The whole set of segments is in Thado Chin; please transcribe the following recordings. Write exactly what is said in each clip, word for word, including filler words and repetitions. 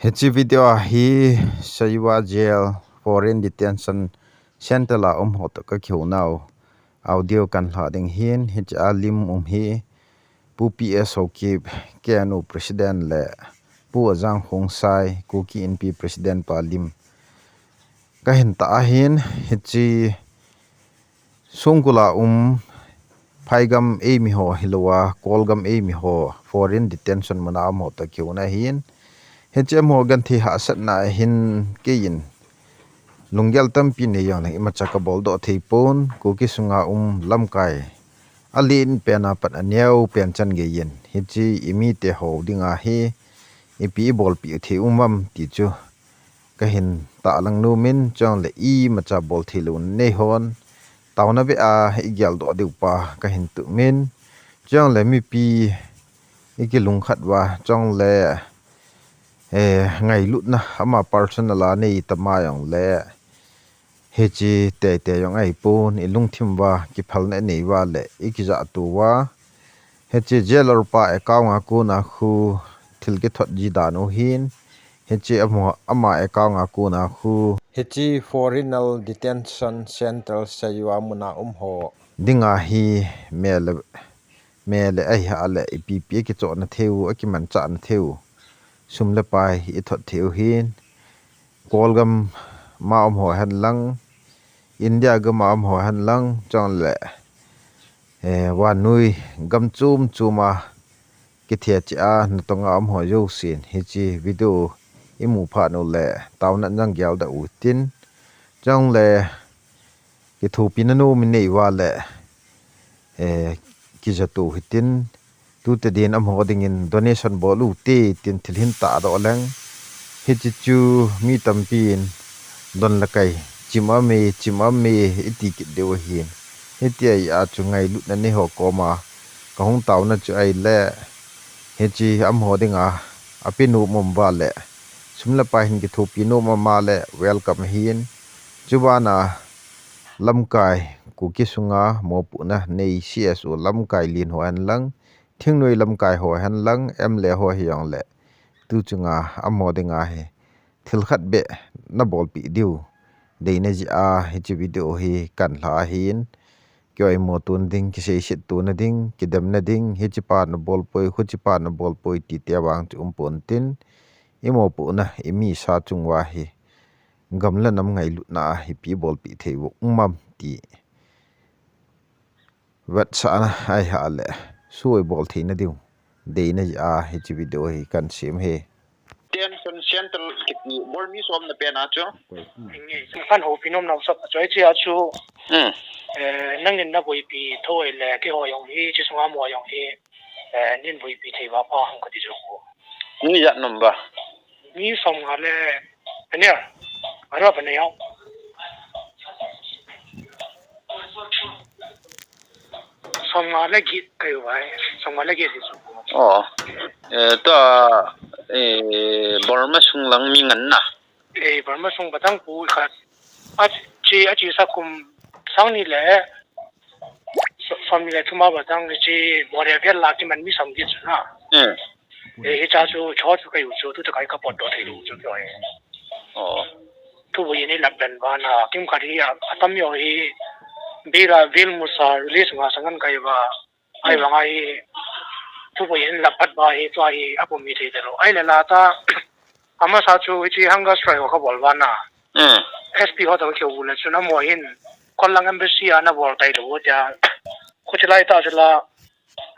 Hiche video a hi Saiwa Jail Foreign Detention Center a um ho toh kakihou nau audio kan lha ding hin, hiche a lim um hi Pu P S Haokip, K N U President le Pu Ajang Khongsai, Kuki Inpi President pa lim kahin tah ahin, hiche songkul a um, phaigam eimi ho hilouva, kolgam eimi ho, foreign detention mun a um ho toh kihou na ahin. Hiche amaho genthei hahsatna ahin, keiin lunggel tampi nei jongleng imacha kabol doh thei pon, Kuki sunga um lamkai alen pen a pat aneo pen chan geiyin, hiche imite ho dinga hi ipi ibolpeh thei um am ti chu kahin tahlang nom in, chuleh imacha bol thei louna nei hon, taona beh a igel doh diu pa kahin tup in, chuleh mipi ikilungkhat uva, chuleh, eh, ngailutna ama personal a nei tama jongleh, hiche teitei jong ahipon, ilungthim uva kiphalna inei uva leh ikijahto uva, hiche jailer pa account a kona khu thil kithot ji dan u hin, hiche amaho, ama account a kona khu, hiche Foreigner Detention Center Saiwa mun a um ho dinga hi mel, mel ahi a leh ipi ipi akichohna thei u, akimanchahna thei u, sum le pai ithot thei u hin, kolgam a um ho hen lang, India gam a um ho hen lang, chuleh, eh, vannoi gam chom chom a kithecheh a natong a um ho jousen hiche video imu phat uleh taona jong gel doh u hitin, chuleh kithopina nom inei uva leh, eh, kijahto u hitin, tute din amaho dingin donation bol u hite tin thil hin tahdoh leng, hiche chu mi tampin don le kai, chim aum e, chim aum e iti kit diu ahin, hitia chu ngailutna nei ho koma kahung taona chu ahileh, hiche amaho dinga ape nom um uva leh, sum le pai hin kithopi nom um a leh welcome ahin, chubana lamkai, Kuki sunga mopohna nei C S O lamkai len ho hen lang, thingnoi lamkai ho hen lang, M L A ho hijongleh, tu chunga amaho dinga hi thil khat beh nabolpeh diu deina jeh a hiche video hi kan lha ahin, kioimo tona ding, kiseiset tona ding, kidemna ding, hiche pa nabol poi, huche pa nabol poi ti tia vang chu um pontin, imopohna, imisa chung uva hi gam le nam ngailutna a ipi ibolpeh thei u um am ti vetsahna ahi a leh, soi bol theina diu deina jeh a hiche video hi kan sem ahi. Detention Center kiti Burmese umna pen a chu. Kan houpi nom nau sap a chu, hiche a chu, hmm, eh, nangin naboipi thou ahileh, keiho jong hi, hiche sunga um ho jong hi, eh, nein boipi thei uva pha ham kati chu. Nei ijat um uva? Mi somnga le, ania, ara pa nei hao. Somnga le get kahiuve, somnga le get hi chu. Oh. Eh, tua, eh, Burma sung lang mi ngen na? Eh, Burma sung batang pu khat. Achi, achi sa kum sang ni le, so-, somni le thum a batang hiche Moreh vel a kiman mi somget chu na. Hmm. Eh, hiche a chu, chu chu kahiu chu, tuta kai kapotdoh thei lou chu kio e. Oh. Thuboi in eilap ben uva na, kimkhat hi a, atam jo hi, bil a, bil musa, release nga sangan kai uva, ahivang a hi, thuboi in lap phat uva hi, tua hi, apum mi thei talou. Ahileh la ta, amasa chu, hiche hunger strike ho kabol uva na. Hmm. S P ho toh kakihou u le chun amaho hin, Kollang Embassy a nabol tailou u tia, khuti lai ta chu la,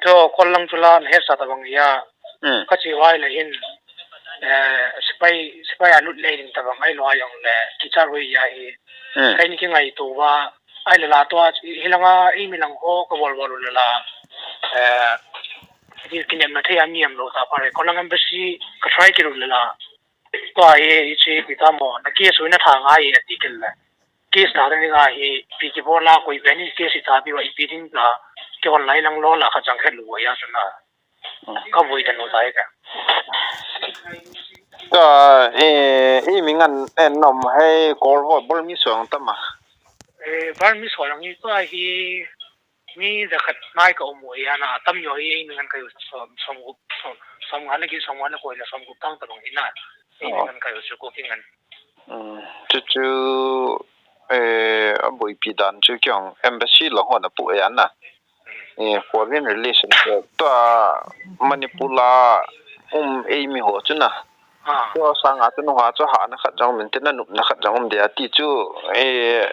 Chu Kollang chu la nahetsa tabang hia. Hmm. Kache uva ahileh hin, eh, sepai, sepai a lut lei ding tabang ahilou a jongleh, kicha rui hia hi. Hmm. Keini kingaito uva, ahileh la tua, hilanga eimi lang ho kabol bol u le la. Eh, hi kinepna thei a mi umlou ta pha re. Kollang Embassy ka try kit u le la. Tua hi, hiche ipi ti mo, na case u hi natha ngai e ati kit le. Case tha ding a hi, ipi kibol a, koi pen in case itha pi uva, ipi ding la, kihon lai lang lou la kachang khet lou uva hia chu na. Kavui dan u tai ka. Ka, eh, eimi ngen, eh, nom hei, Kol ho, Burmese ho jong tam a? Eh, Burmese ho jong hi, tua hi, mi jakhat nai ka um u hi a na, atam jo hi eimi ngen kahiu som, somgup, som, somnga le get, somnga le ko le somgup tang tabang hi na. Eimi ngan kai u chu Kuki ngan. Chuchu, eh, aboipi dan chu kei jong embassy lang hon apoh e ana. Eh, foreign relation te tua Manipur a um eimi ho chu na. Tua sanga chu nunga chu hahna khat jong um inte, nanopna khat jong um dia ti chu, eh,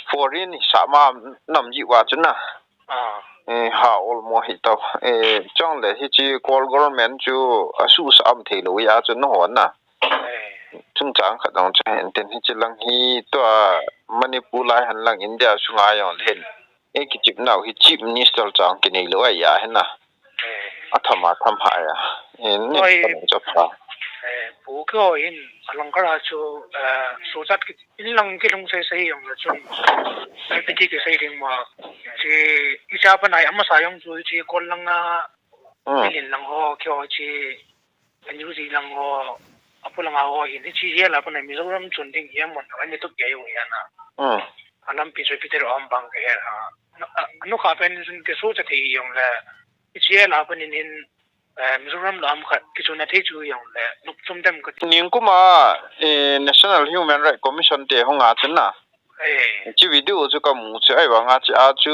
foreign hisap a nam jiu va chu na. Eh, ha olmo hi tao. Eh, chule hiche Kawl government chu asusah um thei lou a chu nahon na. Chungchang khat jong chu hin tin hiche lang hi tua Manipur lai hen lang India sunga jong le hin. Eh, kichepnau hi Chief Minister chang kinei lou ahi a hin na. Atham atham hai a. Eh, ni Oi. Chapha. Eh, pu kho hin alang kara chu, eh, sochat ki in lang kilhung sei sei jong le chun. Eh, piti kisei ding ma. Chi, icha pa nai amasa jong chu chi Kawl langa. Milin lang ho kho chi. Anyu ji lang ho, apu langa ho hin, hiche hi la pa nai Mizoram chun ding hi amon, ani tu kei u hi ana. Alampi chu Peter om bang ke ha. Anu kha pen chun ke sochat thei jong le. Hiche la pa nin hin, eh, Mizoram lam khat kichun athei chu jong le, nop chom dem ka. Ningkum a, eh, National Human Rights Commission te hung a chun na. Eh. Chi video chu kamu chu ahivanga chi a chu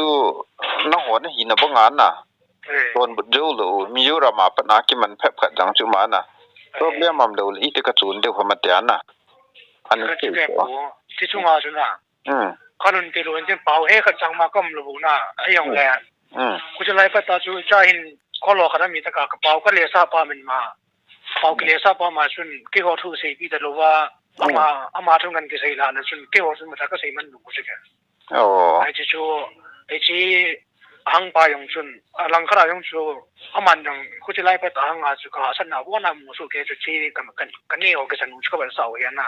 nahon ahina banga na. Eh. Donbut jou lou, Mizoram a pat a kiman phep khat jong chu ma na. Eh. Problem um lou le, iti kachun diu ham ati ana. Ani ka chi ke po. Chi chunga chu na. Kalhun tilou in tin pao he khat chang ma kaum lou na. Ahijong le. Kuchi lai pat a chu cha hin kolo khat a mi ta ka, ka pao ka lesa pa min ma. Pao kilesa pa ma chun, keiho thu seipi talou va, ama, ama thu ngan kisei la na chun, keiho chun matha kasei man lou chu ke. Ai chu chu, ai chi hang pa jong chun, alang khat a jong chu, aman jong, khuti lai pat a hang a chu kahahsatna, vona mu su ke chu chi ka, ka, ka neo kisan u chu ka bal sao hi ana.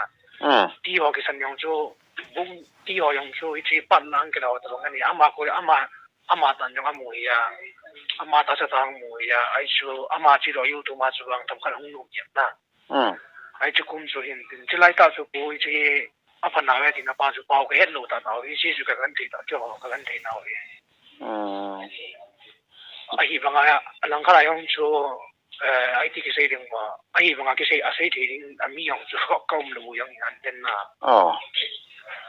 Ti ho kisan jong chu, bung ti ho jong chu, i chi pan lang ke lo ta jong ani, ama ko, ama, Ama tan jong amu hi a, ama tahsa tah amu hi a, ai chu ama chi lo YouTube ma chu vang tam khat hung nom jep na. Ai chu kum chu hin tin, chi lai tah chu pu hi chu hi apha nau ve tin apa chu pao ka het lou tah tah hi, chi chu ka kan thei tah chu ka kan thei nau hi. Ahivanga, alang khat a jong chu, eh, ai ti kisei ding ma, ahivanga kisei, asei thei ding, ami jong chu ka, ka um lou jong an ten na.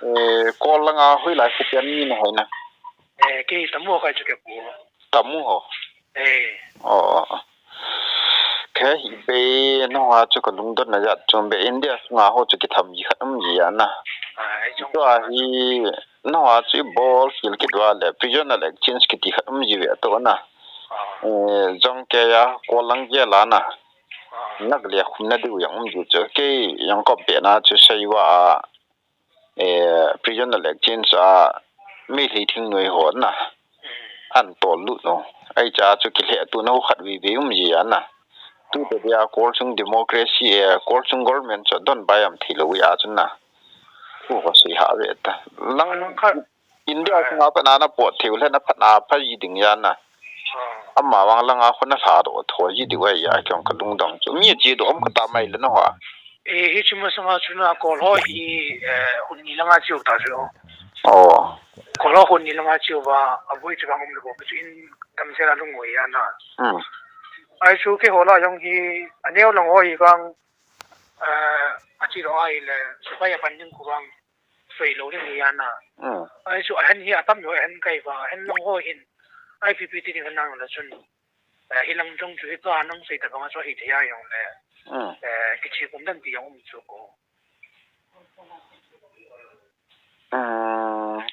Eh, Kawl langa hoilai khopi a mi na hoi na. Eh, kei Tamu ho kai chu ke pu. Tamu ho. Eh. Kei hi be nunga chu ka lungdon na jat chu be India sunga ho chu kitham ji khat um ji ana. Tua hi nunga chu i bol kil kit uva le prisoner exchange kiti khat um ji ve to na. Eh, jong ke ya Kawl lang jail a na. Nak le khum na diu jong um ji chu kei jong kop be na chu sei uva a. Eh, prisoner exchange a, mi hlei thing noi ho na. An tol lut no. Ai cha chu kilheh tu no khat vei vei um ji a na. Tu te dia Kawl chung democracy, eh, Kawl chung government chu don bai am thei lou a chu na. Ku ko sei ha ve ta. Lang khat India sunga pat na na pot thei u le na phat na pha ji ding a na. Ama vang langa khu na lha doh tho ji diu ahi a, kei jong ka lungdong chu. Mi chi doh um ka ta mai le na ho. Eh, hichi masanga chu na Kawl ho hi, eh, hun ni langa chiu ta chu. Kawl ho hun ni langa chiu va, aboi chu vang um le bo chu in kam se la lung ngoi a na. Ai chu keiho la jong hi, aneo lang ho hi vang, eh, achi lo ai le, sepai a pan ding khu vang. Soi lou ding hi a na. Ai chu ahen hi atam lou ahen kai va, ahen lang ho hin. I P P T ding nang la chun. Eh, hi lang jong chu hi ka nang sei ta bang chu hi thei a jong le. Eh, kichi kum dan ti jong um chu ko.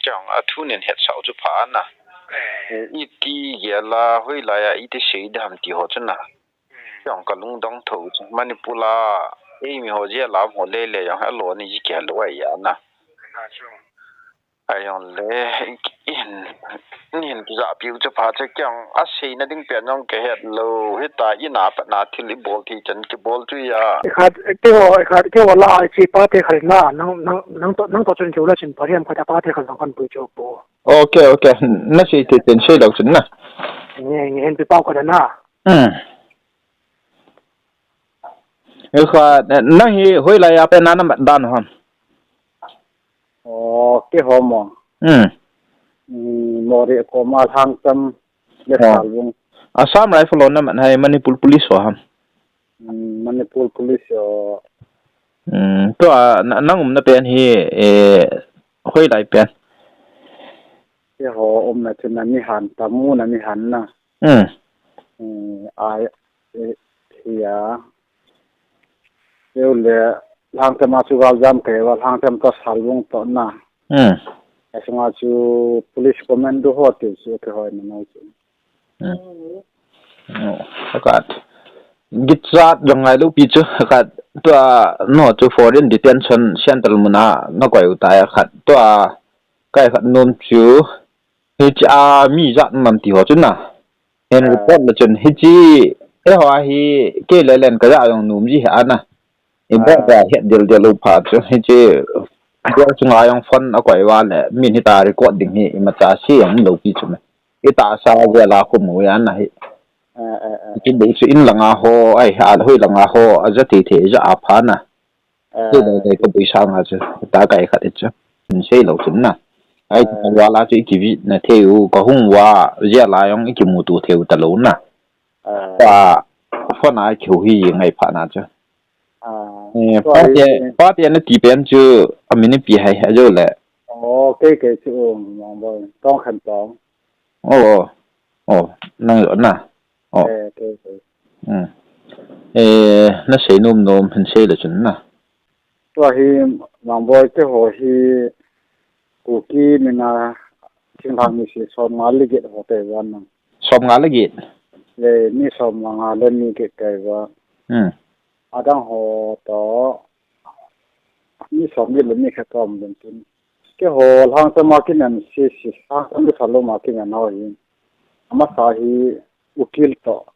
Chang a thu nen het sau chu pha na. Eh, iti gel a hoilai a iti sei dam ti ho chu na. Jong ka lungdong tho chu. Manipur a, eimi ho jail a um ho lele jong, alo ni ji kei lou ahi a na. Ai jong le, in, nin kija piu chu pha chu kei jong, asei na ding pen jong ka het lou, hita in a pat na thil i bol thei chan kibol chu a. Khat, keiho, khat, keiho la, chi pa te khal na, nang, nang, nang to, nang to chun chu la chin pa hiam khat pa te khal nang kan pui chu po. Ok, ok. Na sei te chen sei lou chun na. Nge, nge, hen pi pau khat na. Hmm. Kha, nang hi hoilai a pen na na mat dan ham? Oh, keiho mo. Hmm. Hmm, Moreh koma Lhangcham le Salvung. Assam Rifle ho na mat hai Manipur Police ho ham? Hmm, Manipur Police ho. Hmm, tua na, nang umna pen hi, eh, hoilai pen? Keiho umna chu Nanihan, Tamu Nanihan na. Hmm. Hmm, ai, eh, hia. Keiho le Lhangcham a chu galjam kei uva, Lhangcham toh Salvung toh na. Hmm. Asunga chu police commando ho tiu chu keiho na nau chu. Hmm. Oh, hakat. Gitchat jong ngai lou pi chu, hakat. Tua, no chu foreign detention center muna, na koi u tai hakat. Tua, kai khat nom chu, hiche a mi jat nam ti ho chu na. Hin report le chun, hiche, eiho hi, kei le len ka ja jong nom ji hi ana. Ibol ta het del del u pha chu, hiche, bol chunga jong phone a koi uva le, min hita record ding hi, imacha se jong lou pi chu me. Itahsa jela khu mu ya na hi. Hiche bou chu in langa ho, ai, a hoi langa ho, aja thei thei ja a pha na. Kei le le ka boi sanga chu, ta kai khat chu. Hin sei lou chun na. Ai, wala chu ikivi na thei u, ka hung uva, jela jong ikimuto thei u talou na. Pa, phone a kihou hi ngai pha na chu. Eh, pate, pate nati pen chu, amin ipi hai, ajo le. Oh, kei, kei chu, um, Mangboi, Tongkhen Tong. Oh, oh, nang jo na. Oh. Eh, kei, kei. Hmm. Eh, na sei nom nom, hin sei le chun na. Tua hi, Mangboi te ho hi, Kuki mina, thinglhang mi si, som nga le get ho te wan na. Som nga le get? Le, mi som nga le mi get kai wa. Hmm. Adang ho to, mi som ni le mi khat om den tin. Keiho Lhangcham a kinan si si, Lhangcham le Salvung a kinan ho hi. Amasa hi ukil toh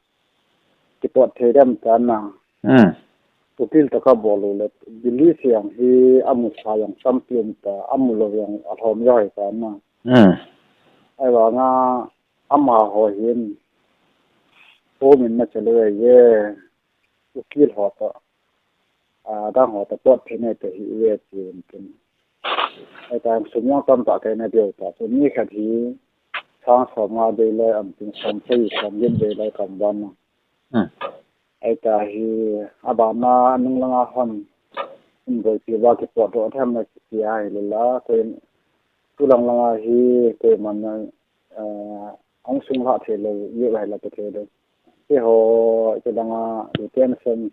kipot thei dem ta na. Hmm. Ukil toh ka bol u le, Delhi siang hi amusa jong tampi um ta, amu lou jong alhom jo hi ta na. Hmm. Ahivanga amaho hin, home in na chelou e, ukil ho toh, a, dang ho toh pot thei nei te hi ve tin tin. Ahita sum jong tamtah kai na diu ta. Chu mi khat hi sang som nga dei lai am tin, som sei som get dei lai kam ban na. Hmm. Ahita hi abana nung langa hon in boipi uva kipot doh tham na ti ahi le la, koi tu lang langa hi koi man na, eh, ong sung la thei lou, yu lai la thei lou. Keiho, kei langa detention,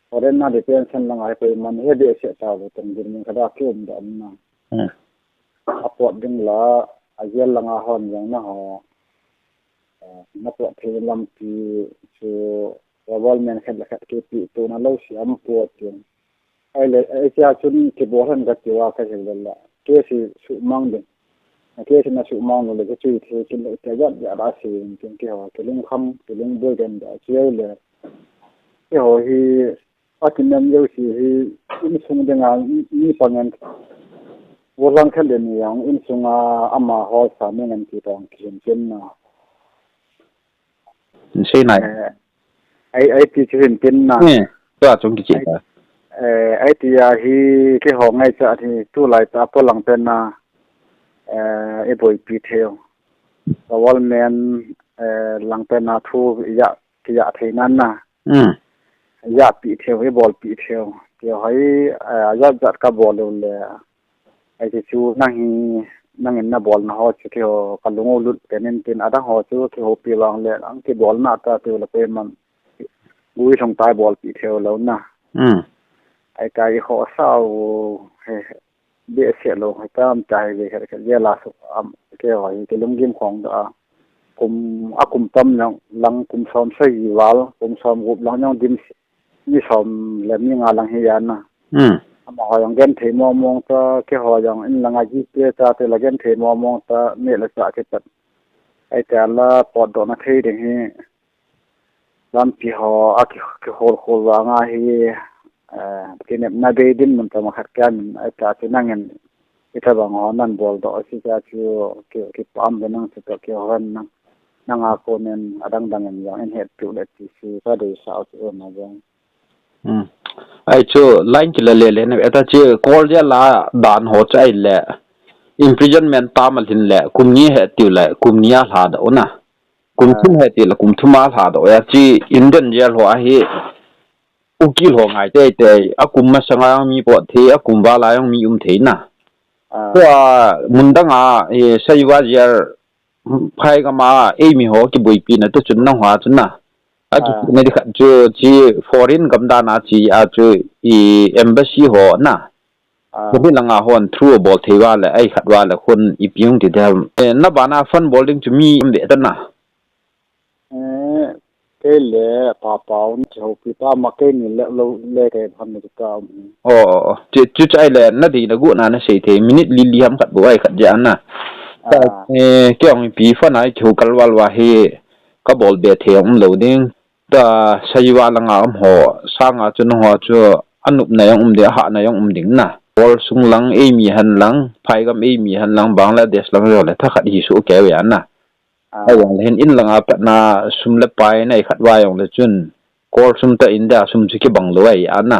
foreign na detention langa koi man he behseh ta lou, tong din min ka da ki um da am na. Hmm. A pot ding la, a jail langa hon jong na ho. Eh, na pot thei lampi chu government khat le khat kipeto na lou si am pot ding. Ahile, ahile chun kibol hen kati uva ka hil le la. Case hi sumang ding. Case hi na sumang lou le kichui thei kin le te jat jat a si ding tin keiho, kilungkham, kilungboi den da chiu le. Keiho hi, a kinem jouse hi, insung dinga, mi pangen, gollhang khat le ni jong, insunga, amaho sa mi ngen ti tong kihin tin na. Hin sei nai. Eh, ai, ai ti chu hin tin na. Eh, tua chung kichih ta. Eh, ai ti a hi keiho ngaichat hi tulai ta polang pen na, eh, i boipi thei u. Government, eh, lang pen na thu i ja, ki ja thei nan na. Hmm. I ja pi thei u, i bolpi thei u. Keiho hi, eh, a jat jat ka bol u le. Ai ti chu nang hi, nangin na bolna ho chu keiho ka lung u lut pen in tin, adang ho chu kihoupi vang le, ang kibolna ta tu le koiman guilhung tai bolpi thei u lou na. Hmm. Ai ka i khosa u, he, behseh lou, he tam ta hi ve khat khat jail a su am, keiho hi kilunggim khong da. Kum, a kum tam lang, lang kum som sagi val, kum som gup lang jong dim mi som le mi nga lang hi a na. Hmm. Amaho jong genthei mong mong ta, keiho jong in langa ji te ta te la genthei mong mong ta, mi le sa kipat. Ahita la potdoh na thei ding hi. Lampi ho a ki, kihol khol vanga hi, eh, kinepna bei dinmun tama khat kiamin, ahita chu nangin, itobang ho nan boldoh a si ta chu ki, kipah am ve nang chu toh keiho hen nang, nanga konin adang dang in jong in het piu le ti si ka deisah u chu na jong. Hmm. Ai chu line kila le le na, eta chu Kol jail a dan ho chu ahile imprisonment term alhin le kum ni he tiu le kum ni a lhadoh u na. Kum thum he ti le kum thum a lhadoh u ya chu Indian jail ho ahi. ukil ho ngai teitei, akum masanga jong mi pot thei, akum vala jong mi um thei na. Ah. Tua mun danga, eh, Saiwa Jail, Phaigam a, eimi ho kiboipi na te chun nangho a chun na. A ki Ah. na di khat chu, chi foreign gam dan a chi a chu, i embassy ho na. Ah. Kumi langa hon through bol thei uva le, ai khat uva le, khun ipi hung ti dem. Eh, na bana fund bol ding chu mi um ve ta na. Eh, kei le papa un chi ho pi pa ma kei ni le lo le kei phan ni ka um. Oh, oh, oh. Chu, chu chai le na di na gu na na sei thei minute li li ham khat bu ai khat ja na. Ah. Eh, kei ong pi fund ai chu kal wal wa hi ka bol be thei um lo ding. Ta Saiwa langa um ho, sanga chu nangho chu anupna jong um ding, ahahna jong um ding na. Kol sung lang, eimi hen lang, Phaigam eimi hen lang, Bangladesh lang jong le thakhat hi su kei ve na. Ah. Ahivang le hin in langa patna sum le pai nei khat uva jong le chun, Kol sum ta India sum chu kibang lo ai a na.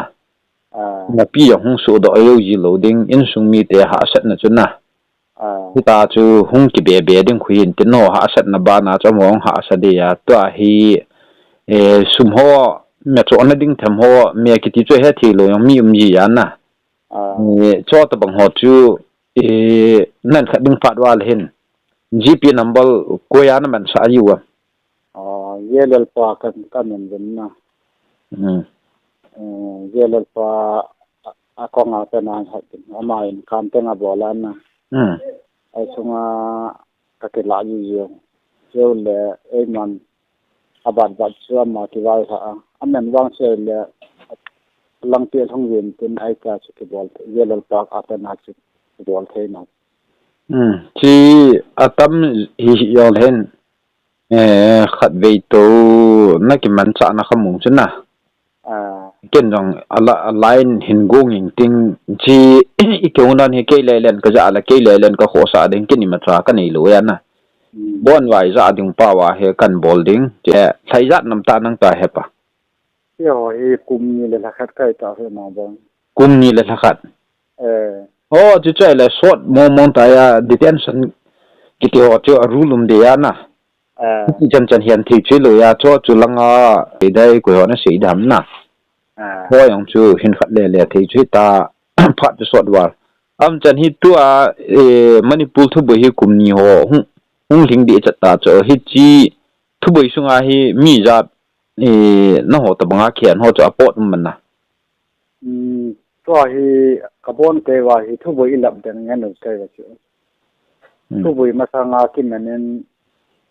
Ah. Napi jong hung sudoh jou ji lo ding, insung mite hahsatna chu na. Ah. Hita chu hung kibe be ding khu hin tin no hahsatna bana chu amaho hung hahsa ding a. Tua hi, eh, sum ho, me chohna ding them ho, me kiti chu he thei lo jong mi um ji a na. Ah. Eh, cho tabang ho chu, eh, nan khat ding phat uva le hin. G P number koi a na mansah ji uva. Ah, J L L pa kan, kan min vin na. Hmm. Eh, J L L pa a, a kong a pe na hat tin. Ama in kan te nga bol a na. Hmm. Ai sunga ka ke la ji ji. Jeu le, ei man. A bat bat chu ama ki vai ha a. A men vang se le, lang te long vin tin ai ka chu ki bol. J L L pa a pe na chu ki bol thei na. Hmm. Chi atam hi hi jong hen. Eh, khatvei to na kimanchahna kha mu chu na. Ah. Ken jong a la-, a line hin gong ing ting chi i keu nan hi kei le len ka ja la kei le len ka khosa ding ken imacha ka nei lo ya na. Hmm. Bon vai ja ding pa wa he kan bol ding che lai jat nam ta nang ta he pa. Yo, hi kum ni le lha khat kai ta he ma bang. Kum ni le lha khat. Eh. Oh, chu chai le short mo mo ta ya detention kiti ho chu a rule um de ya na. Eh. Chan chan hian thei chu lo ya chu chu langa dai koi ho na sei dam na. Eh. Ho jong chu hin khat le le thei chu ta phat chu short war. Am chan hi tua, eh, Manipur thuboi hi kum ni ho hung, hung hling de chat ta chu hi chi thuboi sunga hi mi jat, eh, na ho ta banga khian ho chu a pot um man na. Hmm, tua hi ka bon kei va hi thuboi i lap den ngen u kei va chu. Hmm. Thuboi masanga kimen in,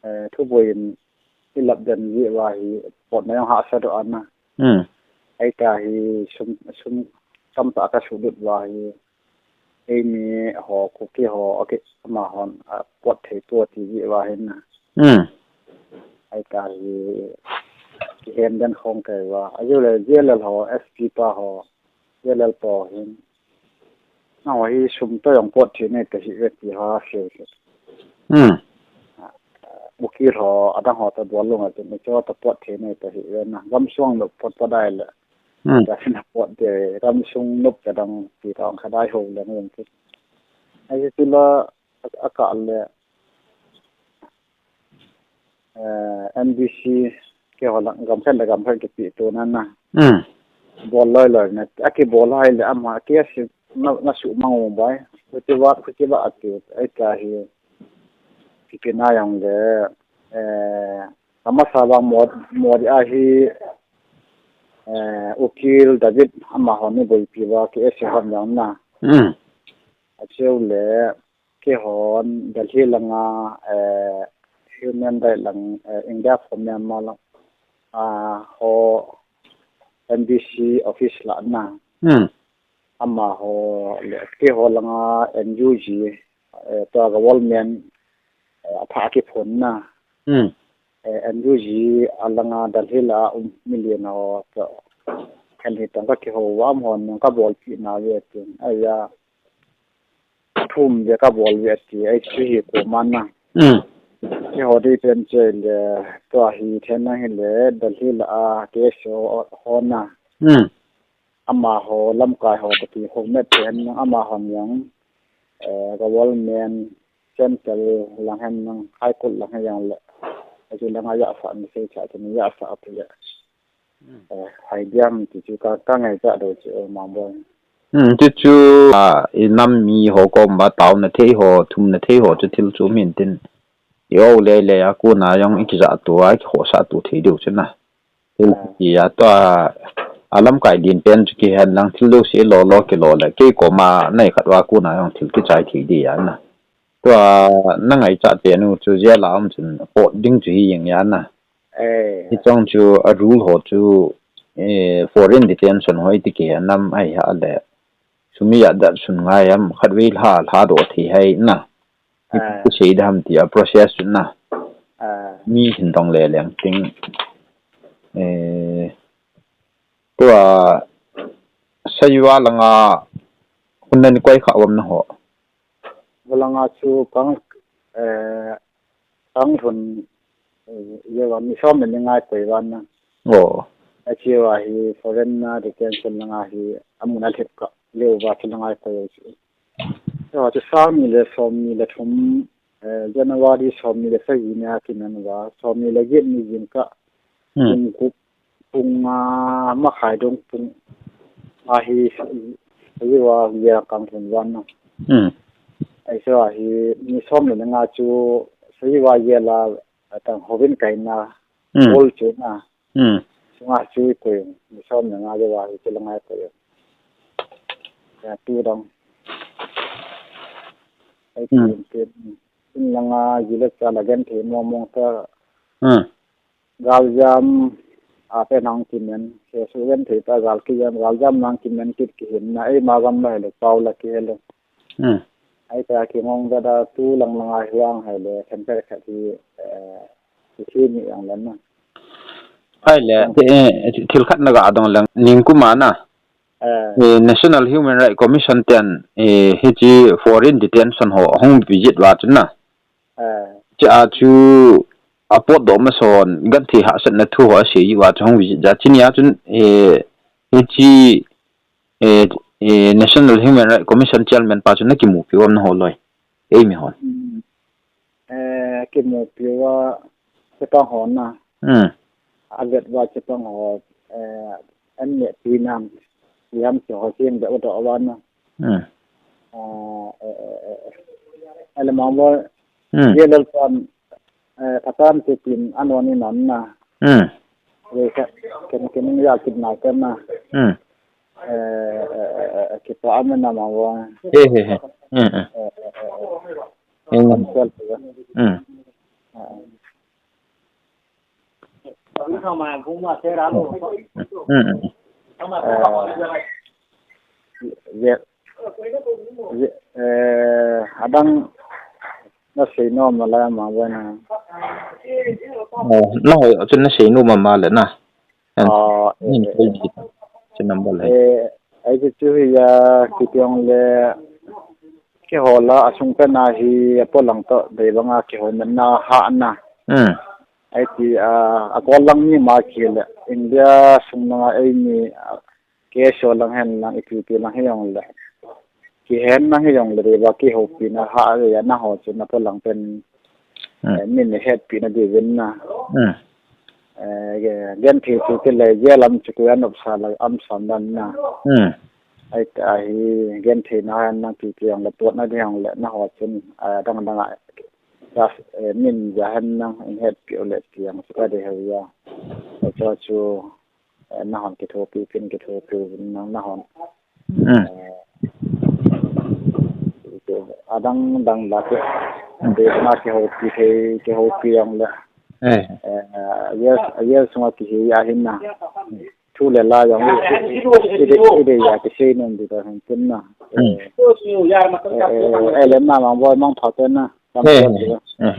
eh, thuboi in i lap den ji va hi pot na jong hahsa doh a na. Hmm. Ai ta hi sum, sum tam ta ka su lut va hi. Eimi ho, Kuki ho, okay, ama hon, a, pot thei tua ti ji va hin na. Hmm. Ai ta hi, ki hem den khong kai va. A ju le J L L ho, S P pa ho, J L L pa hin. Na ho hi sum to jong pot thei nei ta hi ve ti ha se se. Hmm. Ukil ho, adang ho ta bol lung a tin, cho ta pot thei nei ta hi ve na. Gam suang lo pot pot dai le. Hmm. Ka sin pot de, gam sung nop ka dang ti ka ong kha dai ho le ngong ti. Ai ti la, a, a ka le, eh, M D C ke ho lang gam khan le gam khan ke pi tu na na. Hmm. Bol loi loi na, a ki bol hai le ama ke si na, na su mang bai. Ku ti wa, ku ti wa a ti, ai ka hi. Ki ki na yang le, eh, ama sa ba mo, mo di a hi, eh, Ukil David ama ho ni boi pi wa ke si hon yang na. Hmm. A cheu le, Kei hon Delhi langa, eh, human right lang, eh, India for Myanmar lang, ah, ho M D C office lah na. Hmm. Ama ho le, kei ho langa N U G, eh, tua government, eh, apha kiphon na. Hmm. Eh, N U G alanga Delhi la um million ho to. Kan hi tong ka kiho wa am hon ka bol pi na ve tin. Aya. Thum ve ka bol ve ti, ai chu hi ko man na. Hmm. Kei ho dei pen che le, tua hi then na hi le, Delhi la a, K S O ho na. Hmm. Ama ho, lamkai ho, ka ti ho met pen na, ama ho yang, eh, government, central lang hen nang, high court lang hen yang le. Ai chu lang a ya sa ni sei cha, chu ni ya sa ti le. Eh, hai diam ti chu ka, ka ngaichat dou chu, eh, Mangboi. Hmm, chu chu, ah, i nam mi ho koma taona thei ho, thumna thei ho chu thil chu min tin. I o le le a kona jong i kijah tua, i kikhohsah tu thei diu chu na. Thil Ah. ti a tua, a lamkai din pen chu kihen lang thil deuh se lo lo kilo le. Kei koma nei khat va kona jong thil kichai thei di a na. Tua na ngaichat pen u chu jail a um chun pot ding chu hi jeng a na. Eh. Hichong chu a rule ho chu, eh, foreign detention ho iti kihen nam ahi ha le. Sum ijat jat sun ngai am khatvei lha, lha doh thei hai na. Ah. Ipi sei dam ti a process chu na. Ah. Mi hin dong le leng ting. Eh, tua Saiwa langa hun nan koi kha um na ho. Valanga chu kang, eh, kang hun, eh, ye wa mi som ni ngai koi wan na. Oh. A chi wa hi foreign na detention langa hi amun a lhep ka. Leu va chu ngai koi chu. Tua chu sang ni le som ni le thum, eh, January som ni le sagi na kinan va, som ni le get ni jing ka. Hmm. Pung gup, pung nga makhai dong pung ahi, ahi wa jail a kang hun wan na. Hmm. Ahi so ahi, ni som le nga chu, ahi wa jail a, atang hovin kai na, Hmm. Hol chu na. Hmm. Sunga chu koi, ni som le nga le wa hi chu la ngai koi. Ya tu dong. Ai Hmm. Tin, tin, tin langa jile cha la genthei mong mong ta. Hmm. Galjam a pe nang kimen, ke su genthei ta gal kijam, galjam nang kimen kit kihin na, ei ma gam lai le pau la kihelo. Hmm. Ai ta kingong da da tu lang lang a hiang hai le, kan per khat hi, eh, ki thi mi ang lan na. Hai le, eh, thil khat na ga dong lang, ning kuma na. Eh. Eh, National Human Rights Commission ten, eh, hichi foreign detention ho hung visit va chun na. Eh. Chi a chu a pot do ma son, genthei hahsatna thu ho a sei va chu hung visit ja. Chi ni a chun, eh, hichi, eh, eh, National Human Rights Commission Chairman pa chu na kimu piu am na ho loi. Ei mi hon. Hmm. Eh, kimu piu a, se pa hon na. Hmm. A vet va che pang ho, eh, an ne pi nam, yam che ho sim da uto awan na. Hmm. Ah, eh, eh, eh, eh. Ale mang bo, Hmm. Ye lal pan, eh, patan che tin an wani nam na. Hmm. Ye ka, ken, ken ya kit na ka na. Hmm. Eh, eh, eh, eh, eh, ki pa am na mang bo. He, he, he. Hmm, hmm. Eh, eh, eh, eh. Hmm. An sel tu. Hmm. Ah. Mm, mm. Eh, ye, ye, eh, adang na sei nom na la ma ba na. Oh, na ho chu na sei nom ma le na. An, oh, eh, nin eh, koi eh. Ji ta. Chu number le. Eh, ai chu chu hi ya ki tiong le. Kihol a, asung pen a hi apolang toh, dei banga kihol na na ha na. Hmm. Ai ti a, akol lang ni ma kile, India sung na ei ni, a, K S O lang hen lang, ipi pi lang hi jong le. Kihen lang hi jong le, dei ba kihoupi na ha, ya na ho chu na polang pen Hmm. Eh, min hetpi na diuvin na. Hmm. Eh, ge-, genthei chu kile, jail lam chu koi a nopsa la am sam dan na. Hmm. Ai ta hi genthei na han na ki ki ang le pot na di ang le na ho chun, eh, dang dang a. Ja, eh, min ja han na in hetpi u le ti ang chu ka de he ya. Ai chu chu Eh, na hon kithopi, kin kithopi, na, na hon. Mm. Eh, adang dang la ke. Mm. De na kihoupi thei, kihoupi ang le. Eh. Eh, yes, yes, sunga kihi a hin na. Thu le la yang i, i, i de, i de ya kisei nom di ta hin tin na. Mm. Eh, eh, eh, eh, le na mang boi mang tho te na. Eh, eh, eh.